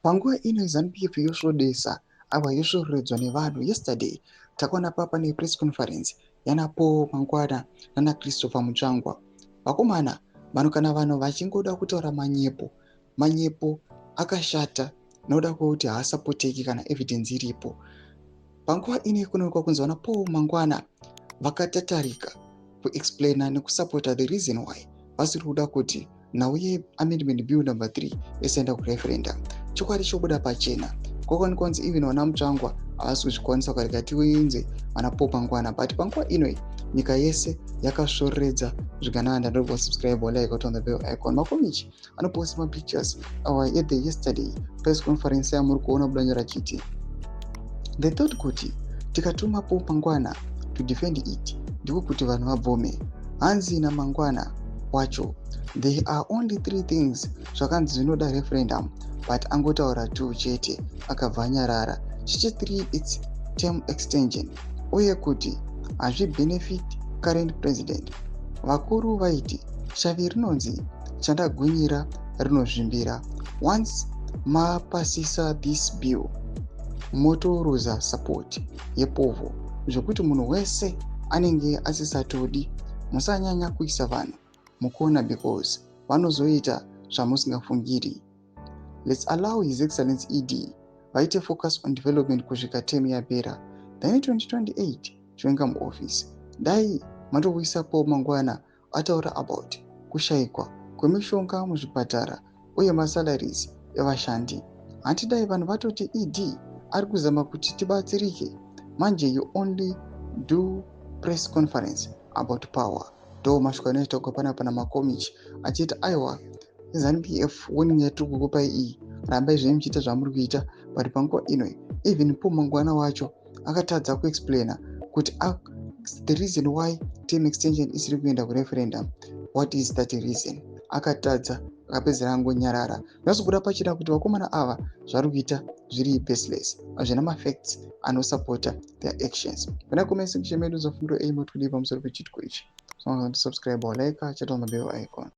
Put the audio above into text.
Panguva ino ZANU-PF yosvodesa, aiwa, yosvoredzwa nevanhu. Yesterday takaona papa nepress conference yana Paul Mangwana nana Christopher Mutsvangwa. Vakomana, vanhu, kana vanhu vachingoda kutaura manyepo, manyepo akashata nokuda kwekuti haasapoteki kana evidence iripo. Panguva ino kunoonekwa kunzi vana Paul Mangwana vakatatarika kuexplaina nekusapota the reason why vasiri kuda kuti nhau yeAmendment Bill Number 3 isaenda kureferendum. Chokwadi chobuda pachena, kwakaonekwa kunzi even vana Mutsvangwa havasi kuzvikwanisa ukarega tiinze vana Paul Mangwana. But panguva inoi nyika yese yakasvoreredza zvigananda. Ndobva subscribe, like, on the bell icon. Makomichi anoposta mapictures awa at the yesterday press conference yamuri kuona budanyora chiti they thought kuti tikatuma Paul Mangwana to defend it, ndiko kuti vanhu vabvume. Hanzi naMangwana wacho, there are only three things zvakanzi zvinoda referendum, but angotaura two chete, akabva anyarara. Chichi3, its term extension, uye kuti hazvibenefit current president. Vakuru vaiti shavi rinonzi chandagwinyira rinozvimbira. Once mapasisa this bill, motoruza support yepovho zvekuti munhu wese anenge asisatodi. Musanyanya kuisa vanhu mukona because vanozoita zvamusingafungiri. Let's allow His Excellence ED vaite focus on development kusvika term yapera, then 2028 Chiwenga muoffice. Dai matokuisapo Mangwana ataura about kushayikwa kwemishonga muzvipatara uye masalaries evashandi. Handidai vanhu vatoti ED ari kuzama kuti tibatsirike. Manje you only do press conference about power. Ndo mashoko anoitwa panapa namakomichi achiti aiwa, ZANU-PF, warning yatiri kukupai iyi, rambai zvenyu muchiita zvamuri kuita. But panguva ino even Paul Mangwana wacho akatadza kuexplaina kuti the reason why term extension isiri kuenda kureferendum, what is that reason? Akatadza, akapedzera angonyarara. Zvinozobuda pachida kuti vakomana ava zvari kuita zviri baseless, hazvina mafacts anosupporta their actions. Kuna comment section medu zafungiro ei motodii pamusoro pechitiko ichi? So subscribe, like, chat on the bell icon.